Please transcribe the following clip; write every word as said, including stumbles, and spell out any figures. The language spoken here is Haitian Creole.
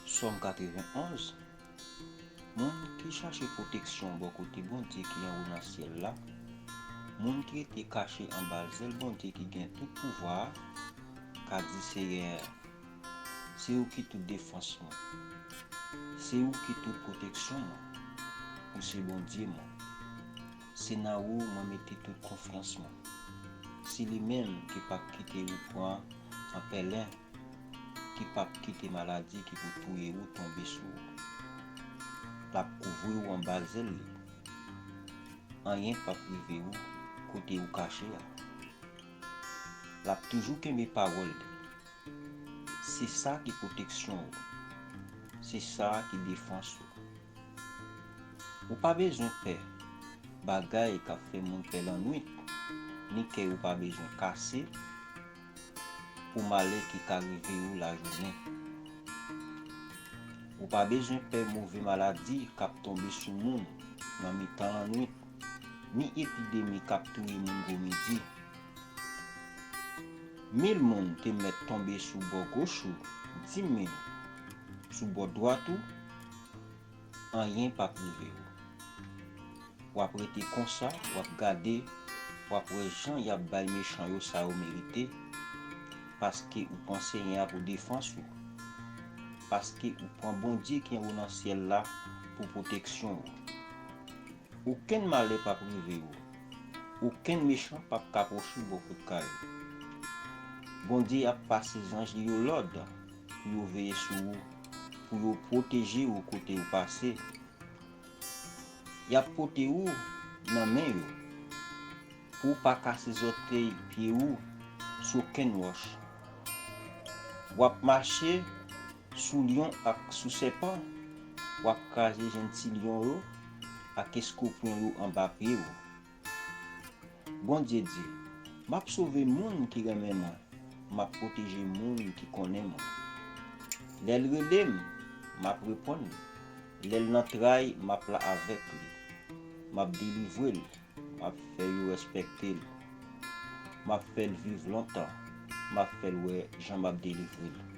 Sòm katrevenn-onz. Moun ki chache pwoteksyon bò kote Bondye ki anwo nan syèl la, moun ki rete kache anba zèl Bondye ki gen tout pouvwa a, ka di Seyè a, se ou ki tout defans mwen. Se ou ki tout pwoteksyon mwen. Ou se Bondye mwen. Se nan ou mwen mete tout konfyans mwen. Se li menm ki p ap kite ou pran an pèlen, ki p ap kite maladi ki pou touye ou tonbe sou ou. L ap kouvri ou anba zèl li. Anyen p ap rive ou kote ou kache a. L ap toujou kenbe pawòl li. Se sa ki pwoteksyon ou. Se sa ki defans ou. Ou pa bezwen pè bagay k ap fè moun pè lannwit, ni kè ou pa bezwen kase pou malè ki ka rive ou lajounen. Ou pa bezwen pè move maladi k ap tonbe sou moun nan mitan lannwit, ni epidemi k ap touye moun gwo midi. Mil moun te mèt tonbe sou bò goch ou, di mil sou bò dwat ou, anyen p ap rive ou. W ap rete konsa, w ap gade, w ap wè jan y ap bay mechan yo sa yo merite, paske ou pran Senyè a pou defans ou, paske ou pran Bondye ki anwo nan syèl la pou pwoteksyon ou. Okenn malè p ap rive ou. Okenn mechan p ap ka pwoche bò kote kay ou. Bondye ap pase zanj li yo lòd pou yo veye sou ou, pou yo pwoteje ou kote ou pase. Y ap pote ou nan men yo, pou w pa kase zòtèy pye ou sou okenn wòch. W ap mache sou lyon ak sou sèpan, w ap kraze jenn ti lyon yo ak eskopyon yo anba pye w. Bondye di, m ap sove moun ki renmen mwen, m ap pwoteje moun ki konnen mwen. Lè l rele m, m ap reponn li. Lè l nan tray, m ap la avèk li. M ap delivre l, m ap fè yo respekte l. M ap fè l viv lontan, m ap fè l wè jan m ap delivre l.